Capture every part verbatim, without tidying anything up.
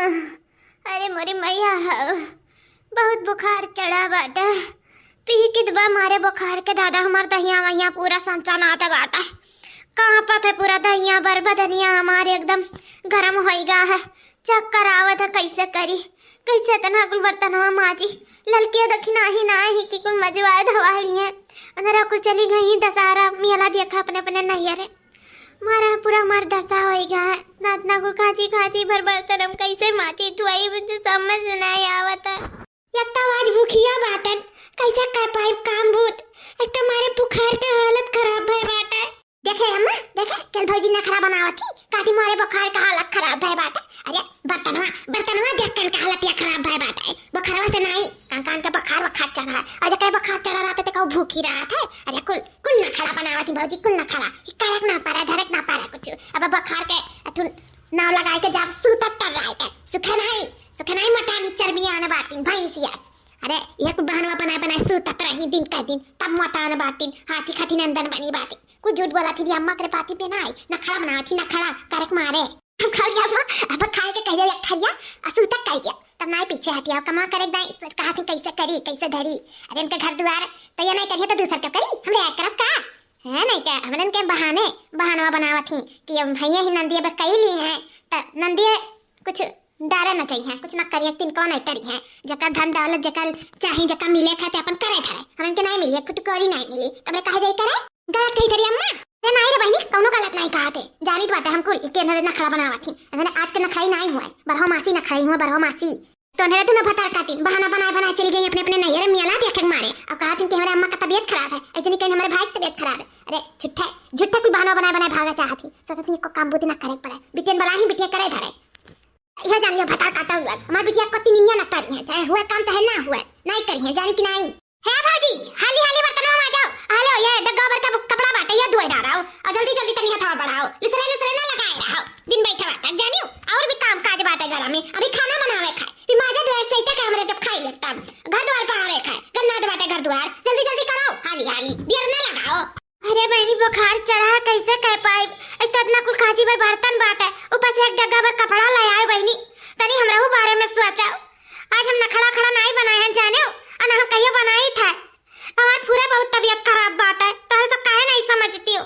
अरे मोरी मैया हो, बहुत बुखार चढ़ा बाटे। पी के दबा मारे बुखार के दादा, हमार दहिया वहिया पूरा सनसनात बाटे। कांपत है पूरा दहिया, बर बदनिया हमार एकदम गरम होइगा है। चक्कर आवत है, कैसे करी, कैसे इतना कुल बर्तनवा माजी। ललकिया देखी नाही, नाही कि कुल मजवा धवाई लिए। अंदर कुल चली गई दशहरा मेला देखा अपने अपने नैहरे। मारा पूरा मार दशा होइगा है। नातना को खांची खांची भर बर्तन हम कैसे माजी धुआई, मुझे समझ में नाही आवत है। एक तो आज भूखिया बाटन, कैसे कर पाई काम बूत। एक तो मारे बुखार के हालत खराब भय बाटे। देखे अम्मा, देखे, कल भौजी नखरा बनावत थी, कहती मारे बुखार का हालत खराब भय बाटे। अरे बर्तनवा, बर्तनवा देख कन का हालत या खराब भय बाटे। बुखारवा से नाही, कान कान के बुखार वखार चढ़ा है। और जकरे बुखार चढ़ा रहता तो कहू भूखी रहत है। अरे कुल, कुल नखरा बनावत थी भौजी, कुल नखरा। कि करक ना पारा, धरक ना पारा कुछ। अब बुखार के अथु नाव लगाए के जाब सूतत टर्राए के। सुखे नाही, सुखे नाही मोटानी चर्बियान बाटिन भैंसिया। अरे, ये कुल बहानवा बनाए बनाए सूतत रही दिन का दिन, तब मोटान बाटिन, हाथी खाती नंदन बनी बाटिन। कुछ झूठ बोला थी, अम्मा करे पाती पे नाही, नखरा बनावत थी, नखरा, करक मारे। अब खाओ जा अम्मा, अब खाए के कह दिया एक थरिया, और सूतत कह दिया। तब नाही पीछे हटिया, कमा करे दाई, कहा थी कैसे करी, कैसे धरी। अरे इनके घर द्वार, तो ये नाही करिए तो दूसर के करी, हम ले करब का? है नाही क्या, हमरन के बहाने, बहानवा बनावत थी कि अब भैया ही नंदिया बकैली हैं, तो नंदिया कुछ डारे न चाहिए, कुछ न करिए, तिनको नहीं करी है। जका धन दौलत, जका चाही, जका मिले खाते अपन करे धरे। हमन के नहीं मिली, एक फुटकोरी नहीं मिली, तो हमरे कहा जाई करे? गलत कही धरी अम्मा। अरे नहीं रे बहनी, कौनो गलत नहीं कहा थे। जानी तो बाटे हम कुल के अंदर नखरा बनावा थी। अंदर आज के नखराई नहीं हुए, बरहो मासी नखराई हुए, बरहो मासी। तो अंधेरे दोनों भतार काटी, बहाना बनाए बनाए चली गई अपने अपने नैहरे मेला देखे के मारे। अब कहा थी कि हमारे अम्मा का तबीयत खराब है, ऐसे नहीं कहीं हमारे भाई की तबीयत खराब है। अरे झूठे, झूठे कुल बहाना बनाए बनाए भागा चाहती। सोचती को काम बूती ना करे पड़े, बिटियन बला ही बिटिया करे धरे। यह जानियो भतार काटा हुआ, हमार बिटिया को तीन निया ना करी है, चाहे हुए काम चाहे ना हुए, नहीं करी है, जानी कि नहीं? हे भौजी, हाली हाली बर्तनवा माजाओ। हेलो, ये डग्गा भर का कपड़ा बाटे, ये धोए डाराओ। और जल्दी जल्दी तनी हथवा बढ़ाओ, लुसरे लुसरे ना लगाए रहो। दिन बैठे बाटे, जानियो, और भी काम काज बाटे घर में, अभी खाना बनावे खाए, फिर माजा धोए से तक हमरे जब खाई लेब तब। घर द्वार पहाड़े खाए, गन्नाट बाटे घर द्वार, जल्दी जल्दी करो, हाली हाली, देर ना लगाओ। अरे बहनी, बुखार चढ़ा, कैसे कह पाइब? एक तो इतना कुल खांची भर बर्तन बाटे, ऊपर से एक डग्गा भर कपड़ा ले आए बहनी। तनी हमरहू बारे में सोचो। आज हम नखड़ा खड़ा नाई बनाए हैं जाने, और ना हम कहियो बनाई था। हमार पूरा बहुत तबीयत खराब बाटे, तोहरे सब काहे नहीं समझती हो?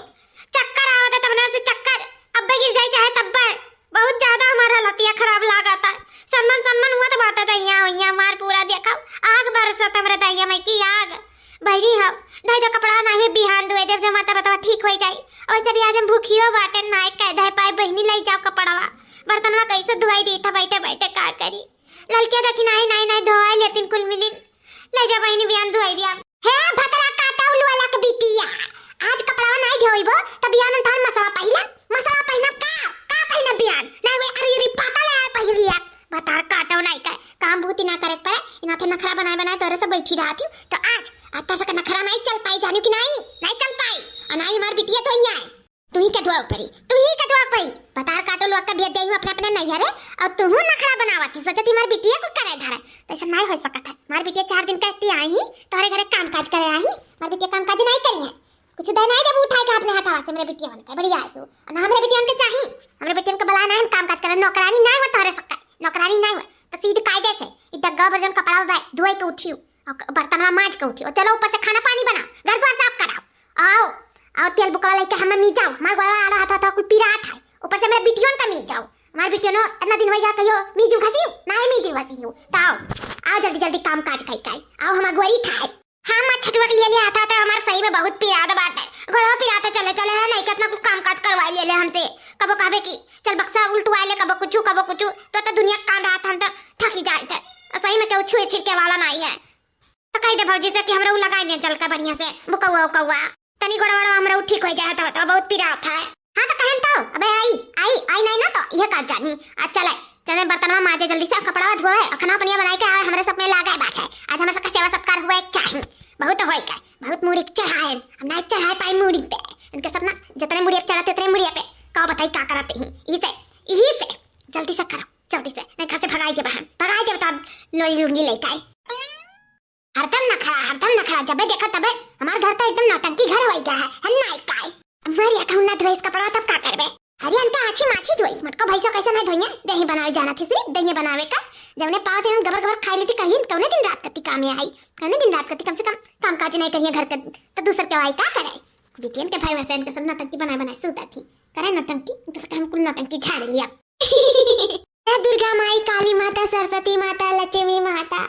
चक्कर आवत है तब ना से चक्कर, अब्बे गिर जाई चाहे तब्बे। बहुत ज्यादा हमार हालतिया खराब लागत है। सनमन सनमन हुआ तो बाटे दहिया होइया हमार पूरा देखो, आग बरसत हमरे दहिया में की आग। बहनी हो, धई दो कपड़ा, ना में बिहान धोए देव, जब माता बतवा ठीक हो जाई। और वैसे भी आज हम भूखियो बाटे, ना एक कह धे पाए, बहनी ले जाओ कपड़वा, बर्तनवा कैसे धोई दी था बैठे बैठे, का करी? ललकिया देखी, नाही नाही नाही धोवाई लेतिन कुल मिलिन, ले जा बहनी बिहान धोई दिया। हे भतरा काटा उलवाला के बिटिया, आज कपड़वा नाही धोइबो, त बिहान हम तोहर मसवा पहिला, मसवा पहिना का, का पहिना बिहान? नाही वे अरे रे पाता ले आए पहिरिया। भतार काटो नाही का, काम भूती ना करे पड़े, इना थे नखरा बनाए बनाए तोरे से बैठी रहती हूँ। तो आज, आज तोर से नखरा नाही चल पाई, जानू कि नाही, नाही चल पाई। और नाही हमार बिटिया तो यहाँ है, तू ही के धुआ परी, तू ही के धुआ परी। भतार काटो लोग का भेज देई हूँ अपने अपने नैहरे, और तू नखरा बनावत ही, सोचत ही हमार बिटिया को करे धरे। तो ऐसा नाही हो सकत है, हमार बिटिया चार दिन कहती आई ही, तोहरे घरे काम काज करे आई, हमार बिटिया काम काज नाही करी है। कुछ दे नाही देबू उठाए के अपने हाथवा से, मेरे बिटिया बन के बढ़िया आई हो। और ना हमरे बिटिया के चाही, हमरे बिटिया के बला नाही हम काम काज करे, नौकरानी नाही हो तोहरे सक्का, नौकरानी नाही हो। तो सीध कायदे से ई डग्गा भर जौन कपड़ा बा, धोए के उठियो, और क-, बर्तनवा माज के उठियो, चलो ऊपर से खाना पानी बनाओ, घर द्वार साफ कराओ, आओ, आओ तेल बुकवा लेके हमें मीजाओ, हमार गोड़वा आलो हाथ हाथ कुल पिरात है, ऊपर से मेरे बिटियन का मीजाओ, हमार बिटियनो इतना दिन होइगा कहियो मीजू घसियो, नाही मीजू घसियो, तो आओ, आओ जल्दी जल्दी काम काज कई कई, आओ हमार गोरी खाए। हाँ, माँ, छठुआ के लिए लिया था, तो हमार सही में बहुत पिरात बाटे। गोड़वा पिराते चले, चले है, नहीं कितना कुछ काम काज करवा लिए ले हमसे। कबो कहबे कि चल बक्सा उल्टवा ले, कबो कुछ, कबो कुछ, तो, तो दुनिया कान रहा था, हम तो थकी जाए थे। और सही में केहू छुए छिड़के वाला नहीं है। तो कह दे भौजी से कि हमरा उ लगाई दे चल के बढ़िया से, बुकौआ उकौआ। तनी गोड़वा वोड़वा हमरा उ ठीक हो जाए तो, तो बहुत पिरात है। हाँ तो कहन तो, अबे आई, आई, आई नहीं ना तो यह का जानी। आज चले, चले बर्तनवा माजे जल्दी से, कपड़ा धोए, और खाना पनिया बनाए के आवे, हमरे सब में लागे बात है। आज हमरे सबका सेवा सत्कार हुए चाही। बहुत होए का, बहुत मूड़ी चढ़ाए, हम नहीं चढ़ाए पाए मूड़ी पे। इनके सब ना जितने मूड़ी पे चढ़ाते उतने मूड़ी पे, का बताई का करते ही। इसे, इही से, जल्दी से करो, जल्दी से, नहीं घर से भगाई के बहन, भगाई के बता, लोई लुंगी लेके आए। हरदम नखरा, हरदम नखरा, जबे देखा तबे हमार घर तो एकदम नौटंकी घर होई गया है, है ना? काय हमार या कहूँ ना धोइस कपड़ा तब का करबे? अरे अनका आछी माछी धोई, मटका भैंसा कैसा नहीं धोइया, देही बनावे जाना थी, सिर्फ देही बनावे का। जौने पावत है गबर गबर खाई लेती, कहीं कौने दिन रात कती काम में आई, कौने दिन रात कती कम से कम काम काज नहीं करिए घर के, तो दूसर के आई का करे। बिटियन के भाई वैसे इनके सब नौटंकी बनाए बनाए सूता थी, करे नौटंकी, इनके सब हम कुल नौटंकी झाड़ लिया। हे दुर्गा माई, काली माता, सरस्वती माता, लक्ष्मी माता,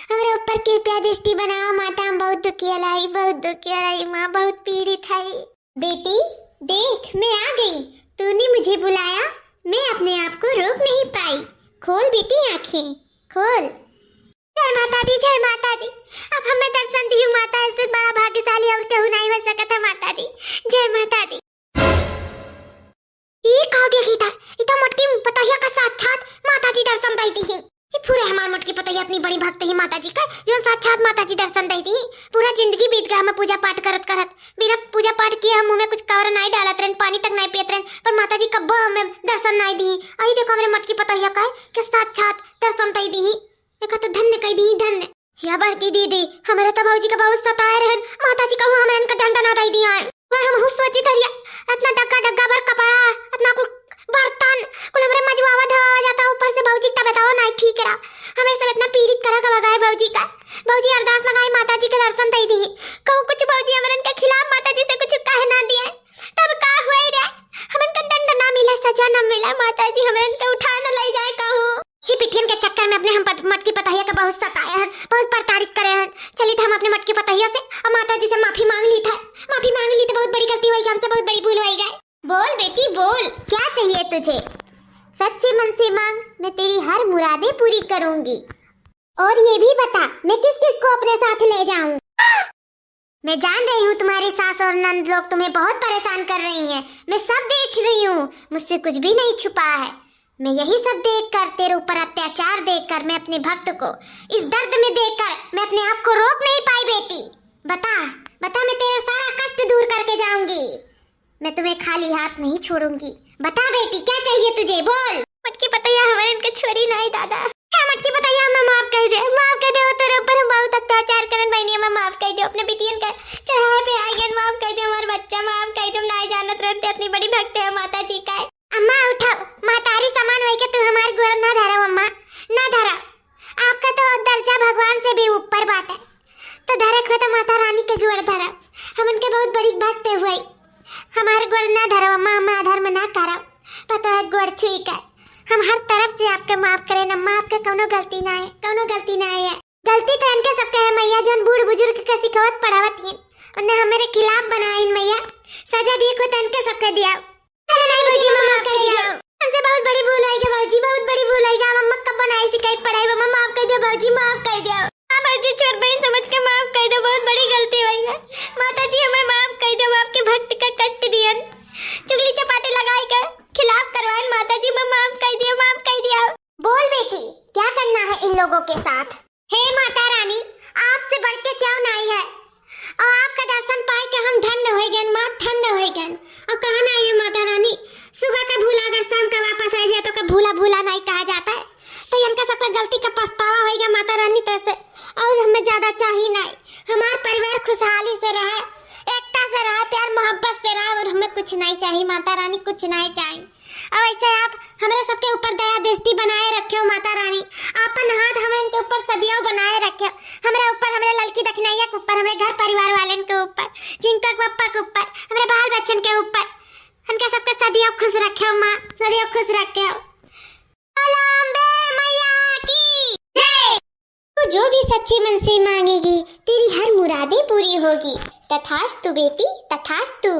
हमरे ऊपर कृपया दृष्टि बनावा माता, हम बहुत दुखिया लाई, बहुत दुखिया लाई माँ, बहुत पीड़ित है। बेटी, देख, मैं आ गई। तूने मुझे बुलाया, मैं अपने आप को रोक नहीं पाई। खोल बेटी आंखें, खोल। जय माता दी, जय माता दी। अब हमें दर्शन दियो माता, ऐसे बड़ा भाग्यशाली और केहू नहीं हो सकत है माता दी। जय माता दी। ई का देखी था, ई तो मोटकी पतोहिया का साक्षात माता जी दर्शन दे दी ही। ई पूरे हमार मोटकी पतोहिया इतनी बड़ी भक्त ही माता जी का, जो साक्षात माता जी दर्शन दे दी ही। पूरा जिंदगी बीत गया हमें पूजा पाठ करत करत, बिना पूजा पाठ किए हम मुंह में कुछ कवर नहीं डालत रहन, पानी तक नहीं पियत रहन, पर माता जी कब्बो हमें दर्शन नहीं दी। अही देखो हमरे मोटकी पतोहिया का है कि साक्षात दर्शन दे दी ही। एका तो धन्य कह दी, धन्य। या बड़की दीदी, हमरे तो भौजी का बहुत सताए रहन, माता जी कहूँ हमरे इनका डंडा ना दे दिया है। वह हम हुस सोची धरिया, इतना डग्गा डग्गा भर कपड़ा, इतना कुल बर्तन, कुल हमरे मजुआवा धवावा जाता, ऊपर से भौजी का तबियत नहीं ठीक रहा। हमरे सब इतना पीड़ित करा का बगाए भौजी का। भौजी अरदास लगाई माता जी के दर्शन दे दी। कहूँ कुछ भौजी हमरे इनके खिलाफ माता जी से कुछ कह ना दिए, तब का हुए रे? हम इनका दंड ना मिला, सजा ना मिला, माता जी हमरे इनके उठा न ले जाए कहूँ। ही बिटियन के चक्कर में अपने हम पत-, मटकी पतहिया के बहुत सताए हैं, बहुत प्रताड़ित करे हैं। चली तो हम अपने मटकी पतहिया से और माता जी से माफी मांग ली था। माफी मांग ली तो बहुत बड़ी गलती हुई, हमसे बहुत बड़ी भूल हुई गई। बोल बेटी बोल, क्या चाहिए तुझे? सच्चे मन से मांग, मैं तेरी हर मुरादें पूरी करूंगी। और ये भी बता, मैं किस किस को अपने साथ ले जाऊं? मैं जान रही हूँ तुम्हारी सास और नंद लोग तुम्हें बहुत परेशान कर रही हैं। मैं सब देख रही हूँ, मुझसे कुछ भी नहीं छुपा है। मैं यही सब देखकर, तेरे ऊपर अत्याचार देखकर, मैं अपने भक्त को इस दर्द में देखकर मैं अपने आप को रोक नहीं पाई बेटी। बता, बता, मैं तेरा सारा कष्ट दूर करके जाऊंगी। मैं तुम्हें खाली हाथ नहीं छोड़ूंगी। बता बेटी, क्या चाहिए तुझे, बोल। मटकी पतैया हमारे इनके छोड़ी नहीं दादा। क्या मटकी पतैया, हमें माफ कर दे, माफ कर दे, वो तेरे ऊपर हम बहुत अत्याचार करन बहनी, हमें माफ कर दे, अपने बिटियन के चढ़ाए पे आई गन, माफ कर दे, हमारे बच्चा माफ कर दे, हम नहीं जानत रहते, इतनी बड़ी भक्त है माता जी का। अम्मा उठाओ, महतारी समान होइके तू हमार गोड़ ना धराओ अम्मा, ना धराओ। आपका तो दर्जा भगवान से भी ऊपर बाटे। तो धरे को तो माता रानी के गोड़ धरब। हम उनके बहुत बड़ी भक्त हुई। हमारे गोड़ ना धरब अम्मा, हम अधर्म ना करब। पता है गोड़ छुई के। हम हर तरफ से आपके माफ करेन अम्मा, आपके कौनो गलती ना है, कौनो गलती ना है। गलती तो इनके सबके है मैया, जौन बूढ़ बुजुर्ग के सिखावत पढ़ावत ही, उन्हें हमारे खिलाफ बनाइन मैया। सजा दिए को तो इनके सबके दिया। अरे नहीं भौजी, माफ कर दिया। हमसे बहुत बड़ी भूल होइगा भौजी, बहुत बड़ी भूल होइगा। हम अम्मा कब बनाई सिखाई पढ़ाई, अम्मा माफ कर दिया भौजी, माफ कर दिया। हाँ भौजी, छोट बहन समझ के माफ कर दो, बहुत बड़ी गलती होइगा। माता जी हमें माफ कर दो, हम आपके भक्त का कष्ट दियन, चुगली चपाटी लगाई के खिलाफ करवाएन। माता जी हमें माफ कर दिया, माफ कर दिया। बोल बेटी, क्या करना है इन लोगों के साथ? हे माता रानी, आपसे बढ़ के क्यों नहीं है? और आपका दर्शन पाए के हम धन्य हो गए माँ, धन्य हो गए। और कहा नहीं है माता रानी, सुबह का भूला अगर शाम का वापस आ जाए तो का भूला भूला नहीं कहा जाता है। तो इनका सबका गलती का पछतावा होइगा माता रानी तैसे, और हमें ज्यादा चाहिए नहीं। हमार परिवार खुशहाली से रहे, एकता से रहे, प्यार मोहब्बत से रहे, और हमें कुछ नहीं चाहिए माता रानी, कुछ नहीं चाहिए। और ऐसे आप हमरे सबके ऊपर दया दृष्टि बनाए रखे हो माता रानी, आपन हाथ हमरे इनके ऊपर सदियों बनाए रखे हो, हमरे ऊपर, हमरे ललकी दखिनैया के ऊपर, हमरे घर परिवार वालन के ऊपर, जिनका के पप्पा के ऊपर, हमरे बाल बच्चन के ऊपर, इनके सबके सदियों खुश रखे हो माँ, सदियों खुश रखे हो। बोलो अम्बे मैया की जय। तू जो भी सच्चे मन से मांगेगी, तेरी हर मुरादें पूरी होगी। तथास्तु बेटी, तथास्तु।